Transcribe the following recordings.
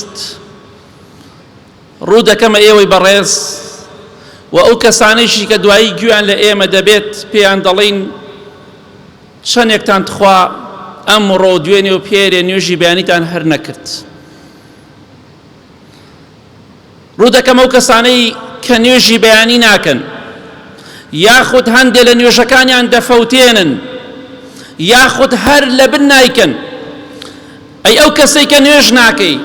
خۆشەویست ڕوو دەکەمە ئێوەی بەڕێز و ئەو کەسانەیشی کە دوایی گوێیان لە ئێمە دەبێت پێیان دەڵێین چەندێکتان تخوا ئەمڕۆ و دوێنێ و پێرێ نوێژی بەیانیتان هەر نەکرد. ڕوو دەکەم ئەو کەسانەی کە نوێژی بەیانی ناکەن یاخود هەندێ لە نوێژەکانیان دەفەوتێنن یاخود هەر لە بن نایکەن. ئەی ئەو کەسەی کە نوێژ ناکەی،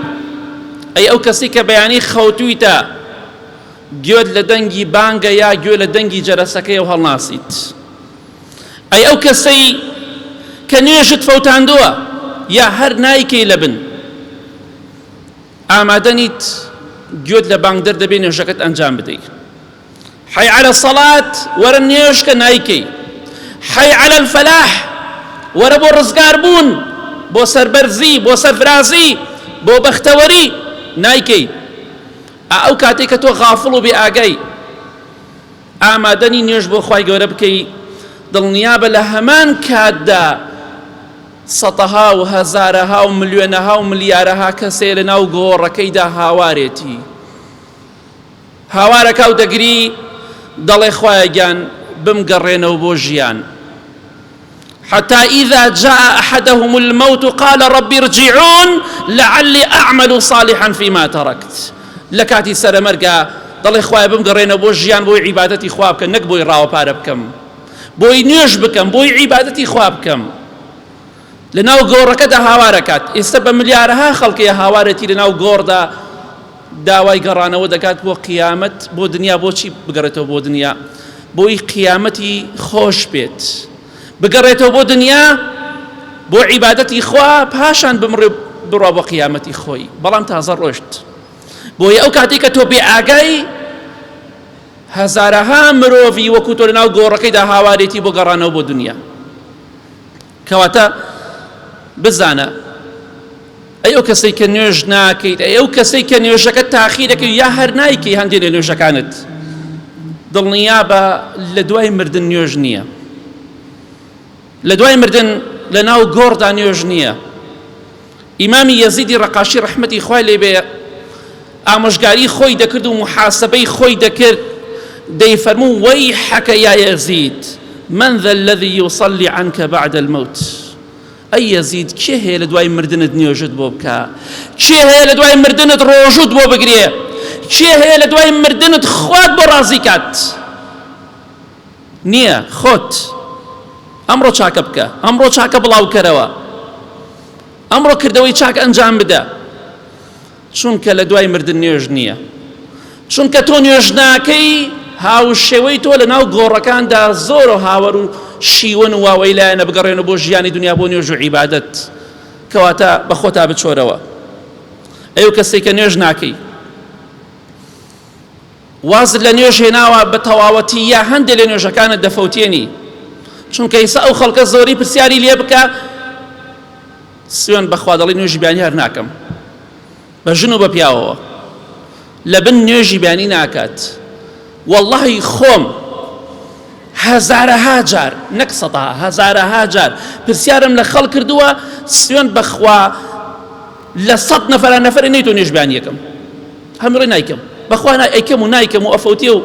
ئەی ئەو کەسەی کە بەیانی خەوتوویتە گوێت لە دەنگی بانگە یا گوێ لە دەنگی جەرەسەکەی و هەڵناسیت، ئەی ئەو کەسەی کە نوێژت فەوتاندووە یا هەر نایکەی لە بن، ئامادە نیت گوێت لە بانگدەر دەبێ نوێژەکەت ئەنجام بدەیت. حی علی الصلاة وەرە نوێژکە نایکەی. حی علی الفلاح وەرە بۆ ڕزگار بوون، بۆ سەربەرزی، بۆ سەرفرازی، بۆ بەختەوەری نایکەی. ئا ئەو کاتەی کە تۆ غافڵ و بێ ئاگای ئامادەنی نوێژ بۆ خوای گەورە بکەی، دڵنیابە لە هەمان کاتدا سەتەها و هەزارەها و ملیۆنەها و ملیارەها کەسێ لە ناو گۆڕەکەیدا هاوارێتی. هاوارەکا و دەگری دەڵێ خوایە گیان بمگەڕێنەوە بۆ ژیان. حتى إذا جاء أحدهم الموت قال رب ارجعون لعلي أعمل صالحا فيما تركت. لە کاتی سەرەمەرگا دەڵێ خوایە بمگەڕێنەوە بۆ ژیان بۆی عیبادەتی خوا بکەم نەک بۆی ڕاوە پارە بکەم، بۆی نوێژ بکەم، بۆی عیبادەتی خوا بکەم. لەناو گۆڕەکەدا هاوارەکات. ئێستا بە ملیارەها خەڵکەیە هاوارێتی لەناو گۆڕدا داوای گەڕانەوە دەکات بۆ قیامەت بۆ دنیا. بۆچی بگەڕێتەوە بۆ دنیا؟ بۆی قیامەتی خۆش بێت. بگەڕێتەوە بۆ دنیا بۆ عیبادەتی خوا، پاشان بمڕێ بڕوا بۆ قیامەتی خۆی. بەڵام تازە ڕۆشت. بۆیە ئەو کاتێک کە تۆ بێ ئاگای، هەزارەها مرۆڤی وەکو تۆ لەناو گۆڕەکەیدا هاوارێتی بۆ گەڕانەوە بۆ دنیا. کەواتە بزانە ئەی ئەو کەسەی کە نوێژ ناکەیت، ئەی ئەو کەسەی کە نوێژەکە تاخیر دەکەیت یا هەر نایکەی هەندێک لە نوێژەکانت، دڵنیابە لە دوای مردن نوێژ نییە. لە دوای مردن لە ناو گۆڕدا نوێژ نییە. ئیمامی یەزیدی ڕەقاشی ڕەحمەتی خوای لێ بێ ئامۆژگاری خۆی دەکرد و محاسبەی خۆی دەکرد، دەیفەرموو وەیحەکە یا یەزید من ذا الذی یصلی عنک بعد الموت. ئەی یەزید کێ هەیە لە دوای مردنت نوێژت بۆ بکا؟ کێ هەیە لە دوای مردنت ڕۆژوت بۆ بگرێ؟ کێ هەیە لە دوای مردنت خوات بۆ ڕازی کات؟ نییە. خۆت ئەمڕۆ چاکە بکە، ئەمڕۆ چاکە بڵاوکەرەوە، ئەمڕۆ کردەوەی چاک ئەنجام بدە، چونکە لە دوای مردن نوێژ نییە. چونکە تۆ نوێژ ناکەی، هاوشێوەی تۆ لە ناو گۆڕەکاندا زۆر و هاوەر و شیوەن و واوەیلایەنە بگەڕێنەوە بۆ ژیانی دنیا بۆ نوێژ و عیبادەت. کەواتە بە خۆتا بچۆرەوە. ئەو کەسێک کە نوێژ ناکەی، وازت لە نوێژ هێناوە بە تەواوەتی یا هەندێ لە نوێژەکانت دەفەوتێنی، چونکە ئیسا ئەو خەڵکە زۆری پرسیاری لێ بکە سوێن بەخوا دەڵی نوێژی بیانی هەر ناکەم، بە ژن و بە پیاوەوە لە بن نوێژی بیانی ناکات. واللهی خۆم هەزارەها جار، نەک سەدها، هەزارەها جار پرسیارم لە خەڵک کردووە، سوێن بەخوا لە سەد نەفەرە نەفەرێ نەیتۆ نوێژ بیانیەکەم، هەمووی نایکەم، بەخوا ئەیکەم و نایکەم و ئەفەوتێ و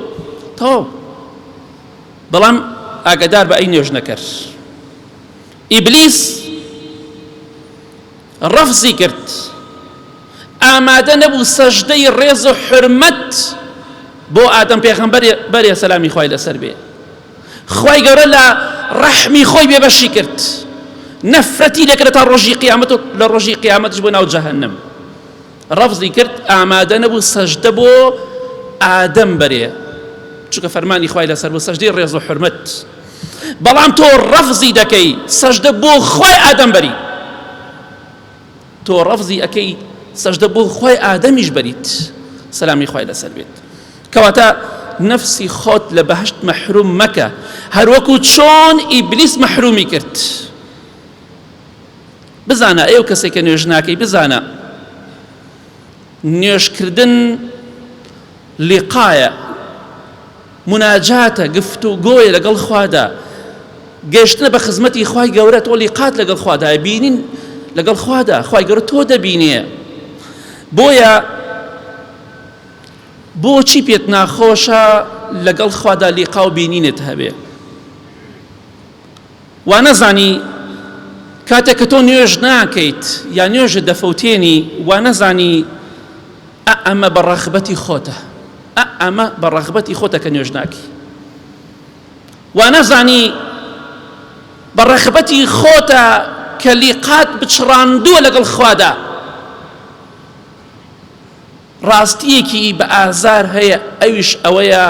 تەواو. بەڵام ئاگدار بە ئەی نوێژ نەکەر. ئیبلیس ڕەفزی کرد، ئامادە نەبوو سەژدەی ڕێز و حرمەت بۆ ئادەم پێغەمبەر بەرێ سەلامی خوای لەسەر بێ. خوای گەورە لە ڕەحمی خۆی بێبەشی کرد، نەفرەتی لێکرد تا ڕۆژی قیامەت و لە ڕۆژی قیامەتش بۆ ناو جەهەنەم. ڕەفزی کرد، ئامادە نەبوو سەژدە بۆ ئادەم بەرێ، چونکە فەرمانی خوای لەسەر بوو سەژدەی ڕێز و حرمەت. بەڵام تۆ ڕەفزی دەکەی سەژدە بۆ خوای ئادەم بەری، تۆ ڕەفزی ئەکەی سەژدە بۆ خوای ئادەمیش بەریت سەلامی خوای لەسەر بێت. کەواتە نەفسی خۆت لە بەهەشت مەحروم مەکە، هەروەکو چۆن ئیبلیس مەحرومی کرد. بزانە ئەو کەسێک کە نوێژ ناکەی، بزانە نوێژکردن لیقایە، مناجاتە، گفتوگۆیە لەگەڵ خوادا، گەشتنە بە خزمەتی خوای گەورە. تۆ لیقات لەگەڵ خوادایە، بینین لەگەڵ خوادا، خوای گەورە تۆ دەبینێ. بۆیە بۆچی پێت ناخۆشە لەگەڵ خوادا لیقا و بینینت هەبێ؟ وا نەزانی کاتێک کە تۆ نوێژ ناکەیت یا نوێژت دەفەوتێنی وا نەزانی ئە ئەمە بە ڕەغبەتی خۆتە ئە ئەمە بە ڕەغبەتی خۆتە کە نوێژ ناکەی وا نەزانی بە ڕەغبەتی خۆتە کە لیقات بچڕاندووە لەگەڵ خوادا ڕاستیەکی بە ئازار هەیە ئەویش ئەوەیە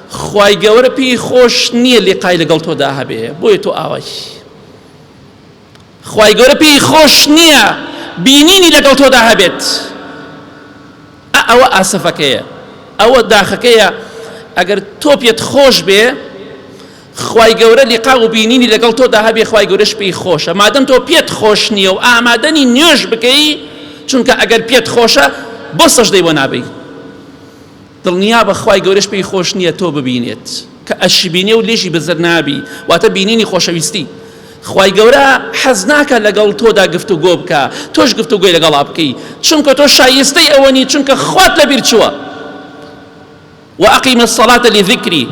خوای گەورە پێی خۆش نییە لیقای لەگەڵ تۆدا هەبێ بۆیە تۆ ئاوای خوای گەورە پێی خۆش نییە بینینی لەگەڵ تۆدا هەبێت ئەوە ئاسەفەکەیە ئەوە داخەکەیە ئەگەر تۆ پێت خۆش بێ خوای گەورە لیقا و بینینی لەگەڵ تۆدا هەبێ خوای گەورەش پێی خۆشە مادەم تۆ پێت خۆش نییە و ئامادەنی نوێژ بکەی چونکە ئەگەر پێت خۆشە بۆ سەژدەی بۆ نابەی دڵنیابە خوای گەورەش پێی خۆش نییە تۆ ببینێت کە ئەشبینێ و لێژی بزر نابی واتە بینینی خۆشەویستی خوای گەورە حەز ناکە لەگەڵ تۆدا گفتوگۆ بکە تۆش گفتوگۆی لەگەڵا بکەی چونکە تۆ شایستەی ئەوە نی چونکە خوات لەبیر چووە وأقم الصلاة لذکری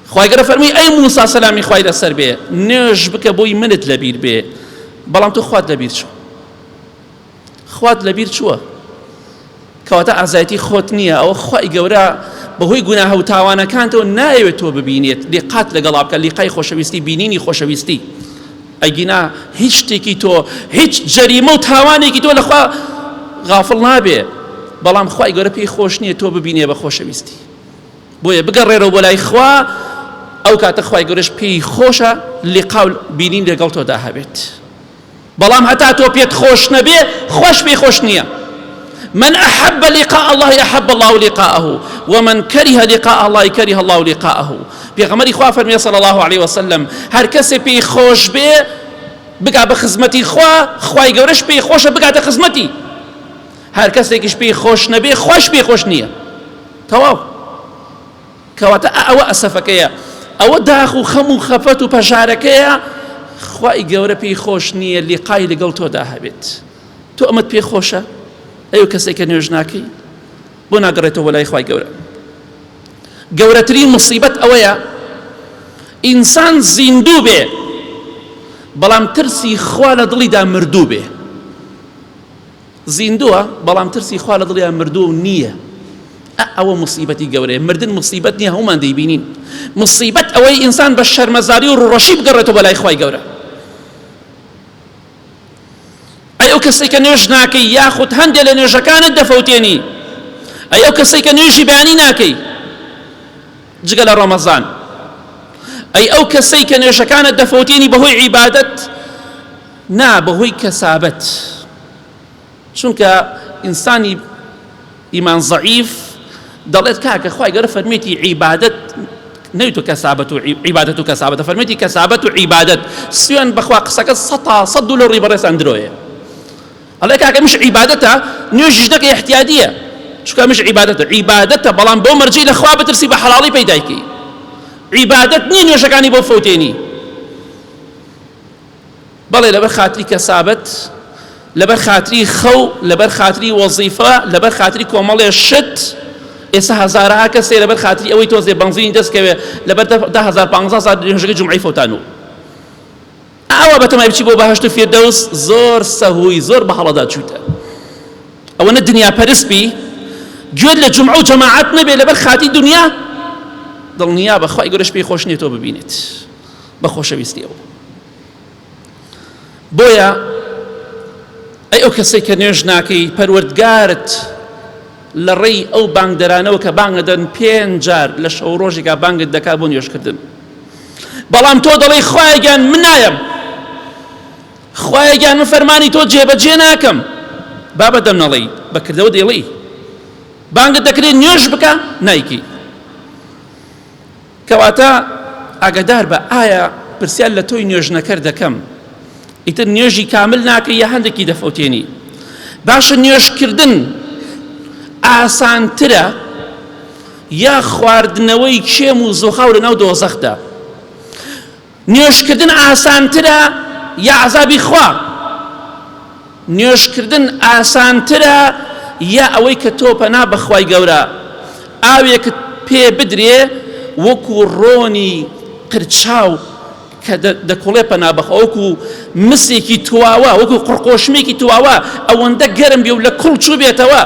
خوای گەورە فەرمووی ئەی موسا سەلامی خوای لەسەر بێ نوێژ بکە بۆی منت لەبیر بێ بەڵام تۆ خوات لەبیر چوو خوات لەبیر چووە کەواتە ئازایەتی خۆت نییە ئەوە خوای گەورە بەهۆی گوناهە و تاوانەکانتەوە نایەوێت تۆ ببینێت لیقات لەگەڵا بکە لیقای خۆشەویستی بینینی خۆشەویستی ئەگینا هیچ شتێکی تۆ هیچ جەریمە و تاوانێکی تۆ لەخوا غافڵ نابێ بەڵام خوای گەورە پێی خۆش نییە تۆ ببینێ بە خۆشەویستی بۆیە بگەڕێرەوە بۆ لای خوا ئەو کاتە خوای گەورەش پێی خۆشە لقاو بینین لەگەڵ تۆدا هەبێت بەڵام هەتا تۆ پێت خۆش نەبێ خۆش پێی خۆش نییە من أحب لقاء الله أحب الله لقاءه ومن كره لقاء الله كره الله لقاءه پێغەمبەری خوا فەرمی صلی الله علیه وسلم هەر کەسێ پێی خۆش بێ بگا بە خزمەتی خوا خوای گەورەش پێی خۆشە بگاتە خزمەتی هەر کەسێکیش پێی خۆش نەبێ خۆش پێی خۆش نییە تەواو کەواتە ئەوە ئەسەفەکەیە ئەوە داخ و خەم و خەفەت و پەژارەکەیە خوای گەورە پێی خۆش نییە لیقای لەگەڵ تۆدا هەبێت تۆ ئەمەت پێ خۆشە ئەو کەسێک کە نوێژ ناکەی بۆ ناگەڕێتەوە لای خوای گەورە گەورەترین مصیبەت ئەوەیە ئینسان زیندوو بێ بەڵام ترسی خوا لە دڵیدا مردوو بێ زیندووە بەڵام ترسی خوا لە دڵیان مردووە و نییە ئەوە مصیبەتی گەورەیە مردن مصیبەت نییە هەمومان دەیبینین مصیبەت ئەوەی ئینسان بە شەرمەزاری و ڕوڕەشی بگەڕێتەوە بەلای خوای گەورە ئەی ئەو کەسێک کە نوێژ ناکەی یاخود هەندێک لە نوێژەکانت دەفەوتێنی ئەی ئەو کەسێک کە نوێژی بەیانی ناکەی جگە لە ڕەمەزان ئەی ئەو کەسەی کە نوێژەکانت دەفەوتێنی بەهۆی عیبادەت نا بەهۆی کەسابەت چونکە ئینسانی ئیمان زەعیف دەڵێت کاکە خوای گەورە فەرمێتی عیبادەت نەویتۆ کەسابەت و عیبادەت و کەسابەتە فەرمێتی کەسابەت و عیبادەت سوێن بەخوا قسەکە سەتا سەد دوو لە ڕووی بەڕێزان درۆیە ئەڵێ کاکە مش عیبادەتە نوێژیش دەکەی احتیادیە چونکە مش عیبادەتە عیبادەتە بەڵام بۆ مەرجی لە خوا بترسی بە حەڵاڵی پەیدای کەی عیبادەت نییە نوێژەکانی بۆ فەوتێنی بەڵێ لەبەر خاتری کەسابەت، لەبەر خاتری خەو، لەبەر خاتری وەزیفە، لەبەر خاتری کۆمەڵێ شت، ئێستا هەزارەها کەس هەیە لەبەر خاتری ئەوەی تۆزێ بەنزینی دەست کەوێ لەبەر 10000 15000 نوێژەکەی جومعەی فەوتانوو. ئاوا بەتەمای بچی بۆ بەهەشت و فیردەوس زۆر سەهوی زۆر بە هەڵەدا چوویتە. ئەوەنە دنیا پەرست بی گوێت لە جومعە و جەماعەت نەبێ لەبەر خاتی دنیا دڵنیا بە خوای گەورەش پێی خۆش نییە تۆ ببینێت بە خۆشەویستی ئەو. بۆیە ئەی ئەو کەسەی کە نوێژ ناکەی پەروەردگارت لە ڕێی ئەو بانگدەرانەوە کە بانگ دەدەن پێنج جار لە شەو ڕۆژێکا بانگت دەکات بۆ نوێژکردن بەڵام تۆ دەڵێی خوایە گیان من نایەم خوایە گیان من فەرمانی تۆ جێبەجێ ناکەم با بەدەم نەڵێی بە کردەوە دەیڵێی بانگت دەکرێت نوێژ بکە نایکەی کەواتە ئاگادار بە ئایا پرسیار لە تۆی نوێژنەکەر دەکەم ئیتر نوێژی کامل ناکەی یا هەندێکی دەفەوتێنی باشە نوێژکردن ئاسانترە یا خواردنەوەی کێم و زۆخاو لە ناو دۆزەخدا نوێژکردن ئاسانترە یا عذابی خوا؟ نوێژکردن ئاسانترە یا ئەوەی کە تۆ پەنا بەخوای گەورە ئاوێکت پێ بدرێ وەکو ڕۆنی قرچاو کە دەکوڵێ پەنا بەخوا وەکو مسێکی تواوە وەکو قڕقۆشمێکی تواوە ئەوەندە گەرم بێ و لە کوڵ چووبێتەوە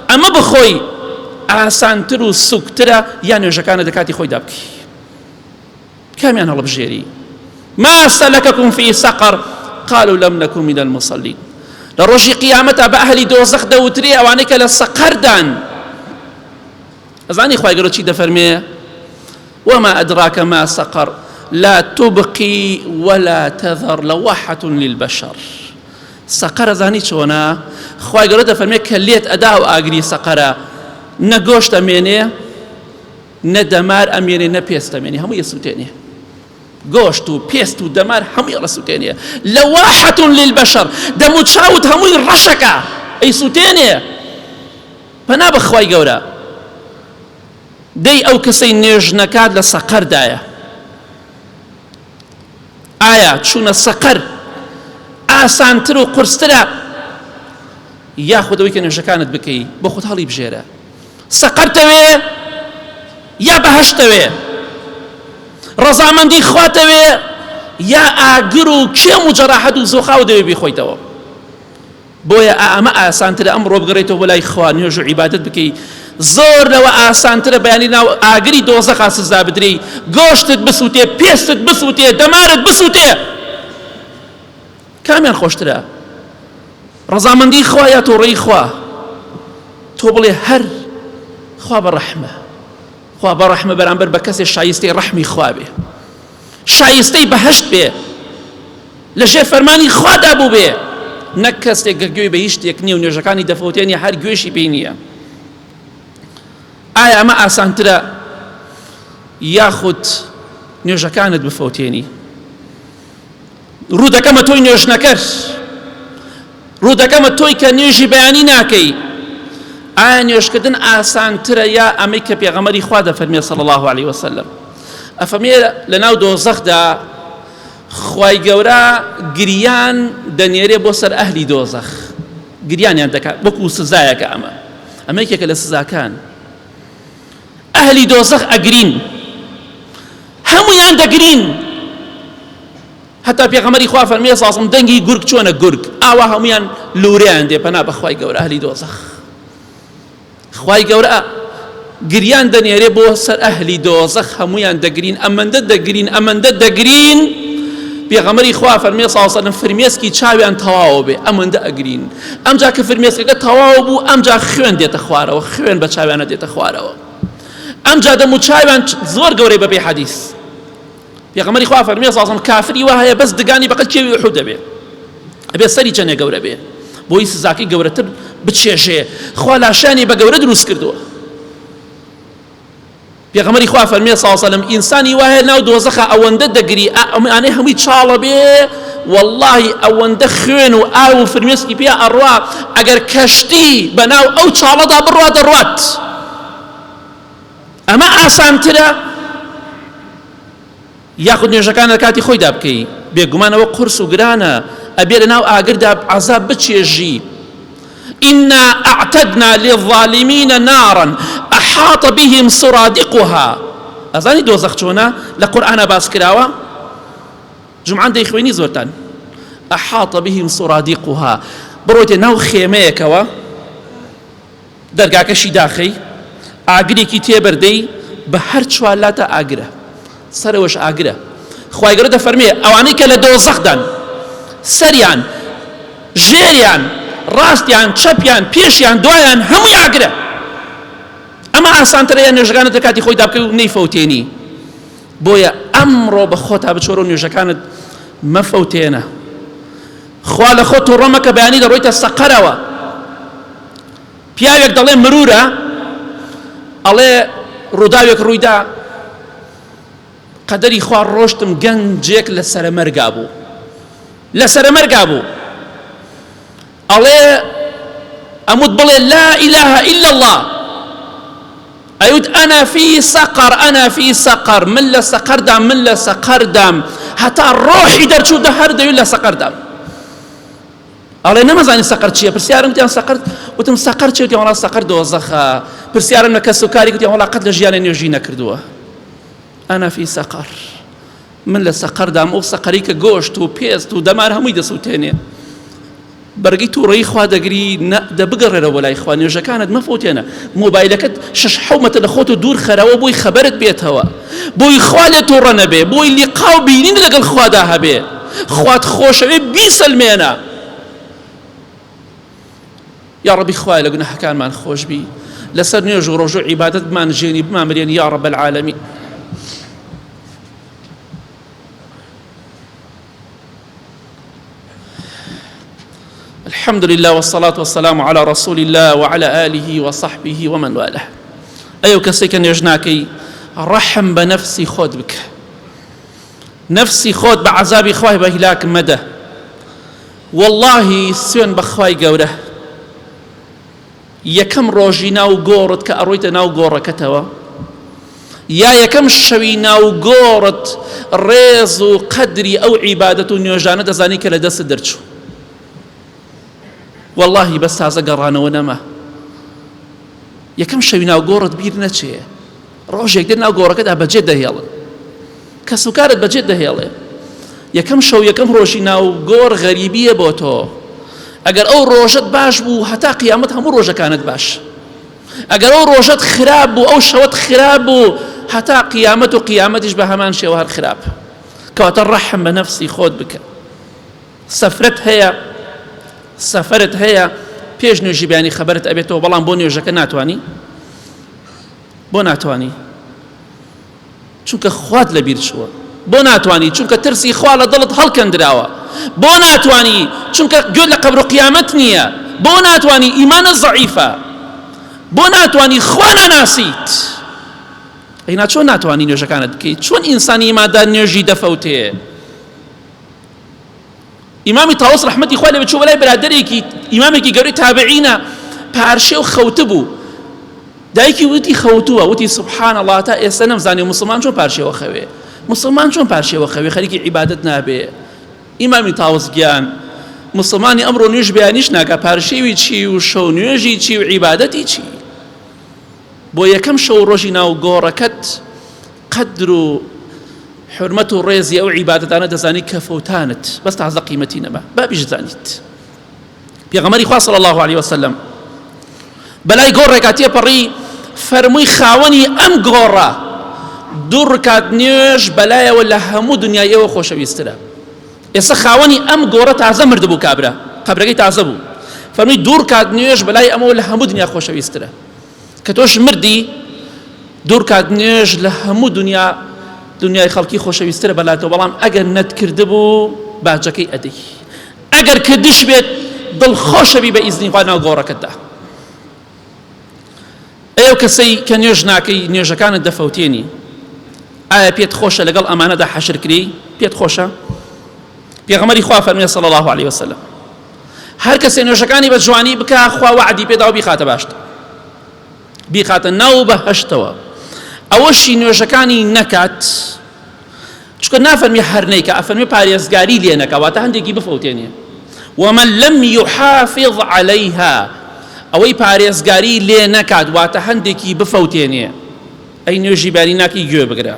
ئەمە بخۆی ئاسانتر و سوکترە یا نوێژەکانە دەکاتی خۆیدا بکەی کامیان هەڵبژێری ما سلككم في سقر قالوا لم نكن من المصلين لە ڕۆژی قیامەتا بە ئەهلی دۆزەخ دەوترێ ئەوانەی کە لە سەقەردان ئەزانی خوای گەورە چی دەفەرمێ وما أدراك ما سقر لا تبقي ولا تذر لواحة للبشر سەقەر ئەزانی چۆنە خوای گەورە دەفەرمێ کە لێت ئەدا و ئاگری سەقەرە نە گۆشت ئەمێنێ نە دەمار ئەمێنێ نە پێست ئەمێنێ هەمووی ئەسووتێنێ گۆشت و پێست و دەمار هەمووی ئەسووتێنێ لەواحەت للبەشەر دەم و چاوت هەمووی ڕەشەکە ئەیسووتێنێ پەنا بە خوای گەورە دەی ئەو کەسەی نوێژ نەکات لە سەقەردایە ئایا چوونە سەقەر ئاسانتر و قورسترە یاخود ئەوەی کە نوێژەکانت بکەی بۆ خۆت هەڵی بژێرە سەقەرتەوێ یا بەهەشتەوێ ڕەزامەندی خواتەوێ یا ئاگر و کێم و جەراحەت و زۆخاو دەوێ بیخۆیتەوە بۆیە ئا ئەمە ئاسانترە ئەمڕۆ بگەڕێیتەوە بۆ لای خوا نوێژ و عیبادەت بکەی زۆر لەوە ئاسانترە بەیانی ناو ئاگری دۆزەخا سزا بدرێی گۆشتت بسووتێ پێستت بسووتێ دەمارت بسووتێ کامیان خۆشترە ڕەزامەندی خوا یا توڕەی خوا تۆ بڵێ هەر خوا بە ڕەحمە خوا بە ڕەحمە بەرامبەر بە کەسێ شایستەی ڕەحمی خوا بێ شایستەی بەهەشت بێ لە ژێر فەرمانی خوادا بووبێ نەک کەسێک کە گوێی بە هیچ شتێک نییە و نوێژەکانی دەفەوتێنی هەر گوێشی پێی نییە ئایا ئەمە ئاسانترە یاخود نوێژەکانت بفەوتێنی ڕوو دەکەمە تۆی نوێژنەکەر ڕوو دەکەمە تۆی کە نوێژی بەیانی ناکەی ئایا نوێژکردن ئاسانترە یا ئەمەی کە پێغەمەری خوا دەفەرمێ صلی الله علیه وسلم ئەفەرمێ لەناو دۆزەخدا خوای گەورە گریان دەنێرێ بۆ سەر ئەهلی دۆزەخ گریانیان دەکات وەکو سزایەکە ئەمە ئەمە یەکێکە لە سزاکان ئەهلی دۆزەخ ئەگرین هەمویان دەگرین هەتا پێغەمبەری خوا فەرمی ساسم دەنگی گورگ چۆنە گورگ ئاوا هەمویان لوریان دێ پەنا بەخوای گەورە ئەهلی دۆزەخ خوای گەورە گریان دەنێرێ بۆ سەر ئەهلی دۆزەخ هەموویان دەگرین ئەمەندە دەگرین ئەمەندە دەگرین پێغەمبەری خوا فەرمی صلی الله علیه فرمێسکی چاویان تەواو بێ ئەمەندە ئەگرین ئەمجا کە فرمێسکەکە تەواو بوو ئەمجا خوێن دێتە خوارەوە خوێن بە چاویانە دێتە خوارەوە ئەمجا دەم و چاویان زۆر گەورەی بەپێی حەدیث پێغەمبەری خوا فەرمی صلی الله کافری وا هەیە بەس دگانی بەقەد کێوی ئوحود دەبێ ئەبێ سەری چەنێ گەورە بێ بۆی سزاکەی گەورەتر بچێژێ خوا لاشانی بە گەورە دروست کردووە پێغەمبەری خوا فەرمی صلی الله علیه وسلم ئینسانی وا هەیە ناو دۆزەخە ئەوەندە دەگری ئەمانەی هەمووی چاڵە بێ واللهی ئەوەندە خوێن و ئاو و فرمێسکی پێ ئەڕوا ئەگەر کەشتی بەناو ئەو چاڵەدا بڕوا دەڕوات ئەمە ئاسانترە یاخود نوێژەکان لە کاتی خۆیدا بکەی بێگومان ئەوە قورس و گرانە ئەبێ لە ناو ئاگردا عەزاب بچێژی إنا أعتدنا للظالمين نارا أحاط بهم سرادقها ئەزانی دۆزەخ چۆنە لە قورئانا باس کراوە جمعان دەیخوێنی زۆرتان أحاط بهم سرادقها بڕۆیتە ناو خێمەیەکەوە دەرگاکەشی داخەی ئاگرێکی تێبەردەی بە هەر چوارلاتا ئاگرە سەرەوەش ئاگرە خوای گەورە دەفەرمێ ئەوانەی کە لە دۆزەخدان سەریان ژێریان ڕاستیان چەپیان پێشیان دوایان هەمووی ئاگرە ئەمە ئاسانترە یان نوێژەکانت لە کاتی خۆیدا بکەی و نەیفەوتێنی بۆیە ئەمڕۆ بە خۆتا بچۆرە و نوێژەکانت مەفەوتێنە خوا لە خۆت توڕە مەکە بەیانی دەڕۆیتە سەقەرەوە پیاوێک دەڵێ مرورە ئەڵێ ڕووداوێک ڕوویدا قەدەری خوا ڕۆشتم گەنجێک لە سەرەمەرگا بوو لە سەرەمەرگا بوو ئەڵێ ئەموت بڵێ لا إله إلا الله ئەیوت أنا في سقر أنا في سقر من لە سەقەردام من لە سەقەردام هەتا ڕۆحی دەرچوو دە هەر دەوی لە سەقەردام. ئەڵێ نەمەزانی سەقەر چییە پرسیارم وتیان سەقەر وتم سەقەر چیە وتیان وەڵا سەقەر دۆزەخە پرسیارم لە کەس و کاری گوتیان وەڵا قەت لە ژیانە نوێژی نەکردووە ئەنا فی سەقەر من لە سەقەردام ئەو سەقەری کە گۆشت و پێست و دەمار هەمووی دەسووتێنێ بەرگی تووڕەیی خوا دەگری نە دە بگەڕێرەوە بۆ لای خوا نوێژەکانت مەفەوتێنە مۆبایلەکەت شەش حەومەتە لە خۆت و دوور خەرەوە بۆی خەبەرت بێتەوە بۆی خوا لێ تووڕە نەبێ بۆی لیقا و بینین لەگەڵ خوادا هەبێ خوات خۆشەوێ بیسەلمێنە یا ڕەبی خوایە لە گوناحەکانمان خۆشبی لەسەر نوێژ و ڕۆژ و عیبادەت بمان ژێنی بمانمرێنی یا ڕەب العالمین. الحمد لله والصلاة والسلام على رسول الله وعلى آله وصحبه ومن والاه. ئەو کەسێک کە نوێژ ناکەی ڕەحم بە نەفسی خۆت بکە نەفسی خۆت بە عەزابی خوای بە هیلاک مەدە واللهی سوێن بە خوای گەورە یەکەم ڕۆژی ناو گۆڕت کە ئەڕۆیتە ناو گۆڕەکەتەوە یا یەکەم شەوی ناو گۆڕت ڕێز و قەدری ئەو عیبادەت و نوێژانە دەزانی کە لە دەستت دەرچوو واللهی بەس تازە گەڕانەوە نەما یەکەم شەوی ناو گۆڕت بیر نەچێ ڕۆژێک دێت ناو گۆڕەکەدا بەجێت دەهێڵن کەسوکارت بەجێت دەهێڵێ یەکەم شەو یەکەم ڕۆژی ناو گۆڕ غەریبیە بۆ تۆ ئەگەر ئەو ڕۆژەت باش بوو هەتا قیامەت هەموو ڕۆژەکانت باش ئەگەر ئەو ڕۆژەت خراپ بوو ئەو شەوەت خراپ بوو هەتا قیامەت و قیامەتیش بە هەمان شێوە هەر خراپ کەواتە ڕەحم بە نەفسی خۆت بکە سەفرەت هەیە سەفەرت هەیە پێش نوێژی بەیانی خەبەرت ئەبێتەوە بەڵام بۆ نوێژەکە ناتوانی بۆ ناتوانی چونکە خوات لە بیر چووە بۆ ناتوانی چونکە ترسی خوا لە دڵت هەڵکەندراوە بۆ ناتوانی چونکە گوێت لە قەبر و قیامەت نییە بۆ ناتوانی ئیمانە زەعیفە بۆ ناتوانی خوا ناناسیت ئەینا چۆن ناتوانی نوێژەکانت بکەیت چۆن ئینسانی ئیماندار نوێژی دەفەوتێ ئیمامی تاوس ڕەحمەتی خوای لێبێت چوو بەلای برادەرێکی ئیمامێکی گەورەی تابعینە پارشێو خەوتبوو دایکی وتی خەوتووە وتی سبحان الله تا ئێستا نەمزانی مسلمان چۆن پارشێوە خەوێ مسلمان چۆن پارشێوە خەوێ خەریکی عیبادەت نابێ ئیمامی تاوس گیان مسلمانی ئەمڕۆ نوێژ بەیانیش ناکا پارشێوی چی و شەو نوێژی چی و عیبادەتی چی بۆ یەکەم شەو ڕۆژی ناو گۆڕەکەت قەدر و حورمەت و ڕێزی ئەو عیبادەتانە دەزانی کە فەوتانت بەس تازە قیمەتی نەما با بیشزانیت پێغەمبەری خوا صلی الله علیه وسلم بەلای گۆڕێکا تێپەڕی فەرمووی خاوەنی ئەم گۆڕە دوو ڕکات نوێژ بەلایەوە لە هەموو دنیای ئێوە خۆشەویسترە ئێستا خاوەنی ئەم گۆڕە تازە مردبوو کابرا قەبرەکەی تازە بوو فەرمووی دوو ڕکات نوێژ بەلای ئەمەوە لە هەموو دنیا خۆشەویسترە کە تۆش مردی دوورکات نوێژ لە هەموو دنیا دنیای خەڵکی خۆشەویسترە بەلاتەوە بەڵام ئەگەر نەتکردبوو باجەکەی ئەدەی ئەگەر کردش بێت دڵخۆشەبی بە ئیزنی خوا ناو گۆڕەکەتدا ئەی ئەو کەسەی کە نوێژ ناکەی نوێژەکانت دەفەوتێنی ئایا پێت خۆشە لەگەڵ ئەمانەدا حەشر کری پێت خۆشە پێغەمبەری خوا فەرمی صلی الله علیه وسلم هەر کەسێ نوێژەکانی بە جوانی بکا خوا وەعدی پێدا و بیخاتە باشتە بیخاتە ناو بەهەشتەوە ئەوەشی نوێژەکانی نەکات چونکە نافەرمی هەر نیکە ئەفەرمی پارێزگاری لێ نەکا واتە هەندێکی بفەوتێنێ ومن لم يحافظ عليها ئەوەی پارێزگاری لێ نەکات واتە هەندێکی بفەوتێنێ ئەی نوێژی باری ناکی گوێ بگرە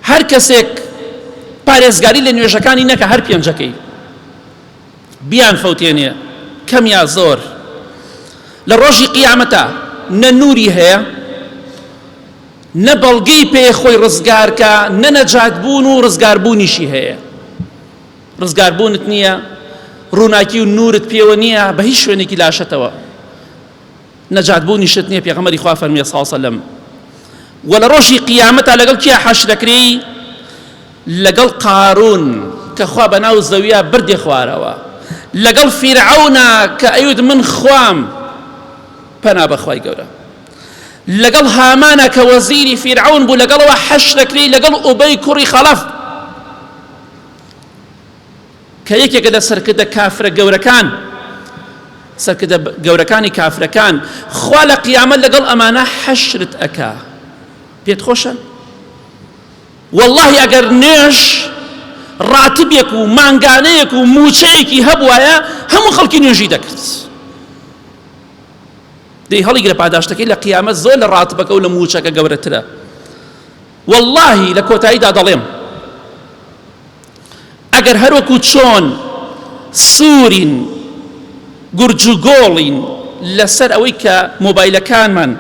هەر کەسێک پارێزگاری لە نوێژەکانی نەکا هەر پێنجەکەی بیان فەوتێنێ کەم یا زۆر لە ڕۆژی قیامەتە نە نوری هەیە نە بەڵگەی پێ خۆی ڕزگارکە نە نەجات بوون و ڕزگاربوونیشی هەیە ڕزگاربوونت نییە ڕووناکی و نورت پێوە نییە بە هیچ شوێنێکی لاشەتەوە نەجات بوونیشت نییە پێغەمبەری خوا فەرمی صلی الله علیه وسلم وە لە ڕۆژی قیامەتا لەگەڵ کیا حەشر دەکرێی لەگەڵ قارون کە خوا بەناو زەویا بردی خوارەوە لەگەڵ فیرعەونا کە ئەیوت من خوام پەنا بەخوای گەورە لەگەڵ هامانە کە وەزیری فیرعەون بوو لەگەڵەوە حەشر دەکرێی لەگەڵ ئوبەی کوڕی خەڵەف کە یەکێکە لە سەرکردە کافرە گەورەکان سەرکردە گەورەکانی کافرەکان خوا لە قیامەت لەگەڵ ئەمانە حەشرت ئەکا پێت خۆشە واللهی ئەگەر نوێژ ڕاتبێک و مانگانەیەک و موچەیەکی هەبوایە هەموو خەڵکی نوێژی دەکرد. دەی هەڵیگرە پاداشتەکەی لە قیامەت زۆر لە ڕاتبەکە و لە موچەکە گەورەترە. وەڵاهی لە کۆتاییدا دەڵێم ئەگەر هەروەکو چۆن سوورین گورج و گۆڵین لەسەر ئەوەی کە مۆبایلەکانمان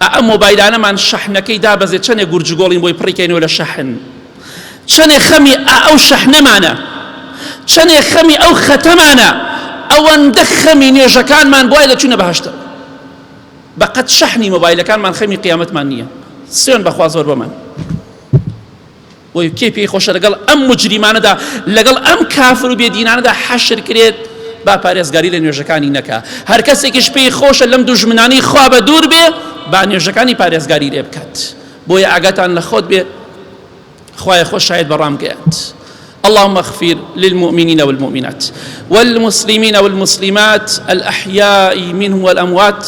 ئەم مۆبایلانەمان شەحنەکەی دابەزێت چەندێک گورج و گۆڵین بۆی پڕیکەینەوە لە شەحن چەندێ خەمی ئەو شەحنەمانە چەندێ خەمی ئەو خەتەمانە ئەوەندە خەمی نوێژەکانمان بوای دەچوونە بەهشتەوە بەقەد شەحنی مۆبایلەکانمان خەمی قیامەتمان نییە سوێن بەخوا زۆر بەمان بۆی کێ پێی خۆشە لەگەڵ ئەم مجریمانەدا لەگەڵ ئەم کافر و بێدینانەدا حەشر کرێت با پارێزگاری لە نوێژەکانی نەکا هەر کەسێکیش پێی خۆشە لەم دوژمنانی خوا بە دوور بێ با نوێژەکانی پارێزگاری لێ بکات بۆیە ئاگاتان لە خۆت بێ خوایە خۆ شاید بە ڕامگەیاند اللهم اغفر للمؤمنين والمؤمنات والمسلمين والمسلمات الأحياء منهم والأموات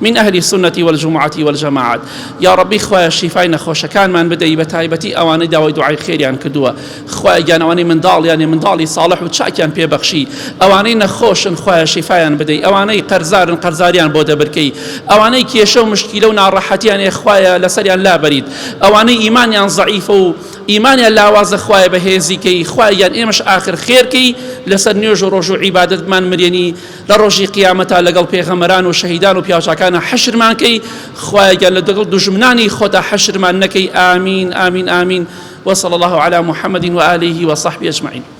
من أهل السنة والجمعة والجماعات یا ربی خوایە شیفای نەخۆشەکانمان بدەی بە تایبەتی ئەوانەی داوای دوعای خێریان کردووە خوایە گیان ئەوانەی منداڵیان منداڵی صاڵح و چاکیان پێبەخشی ئەوانەی نەخۆشن خوایە شیفایان بدەی ئەوانەی قەرزارن قەرزاریان بۆ دەبرکەی ئەوانەی کێشە و مشکیلە و ناڕەحەتیان هەیە خوایە لەسەریان لابەریت ئەوانەی ئیمانیان زەعیفە و ئیمانیان لاوازە خوایە بەهێزی کەی خوایە گیان ئێمەش ئاخر خێر کەی لەسەر نوێژ و ڕۆژ و عیبادەت بمان مرێنی لە ڕۆژی قیامەتا لەگەڵ پێغەمبەران و شەهیدان و پیاوچاکانە حەشرمان کەی خوایە گیان لەگەڵ دوژمنانی خۆتا حەشرمان نەکەی ئامین ئامین ئامین وصلى الله على محمد وآله وصحبه أجمعين.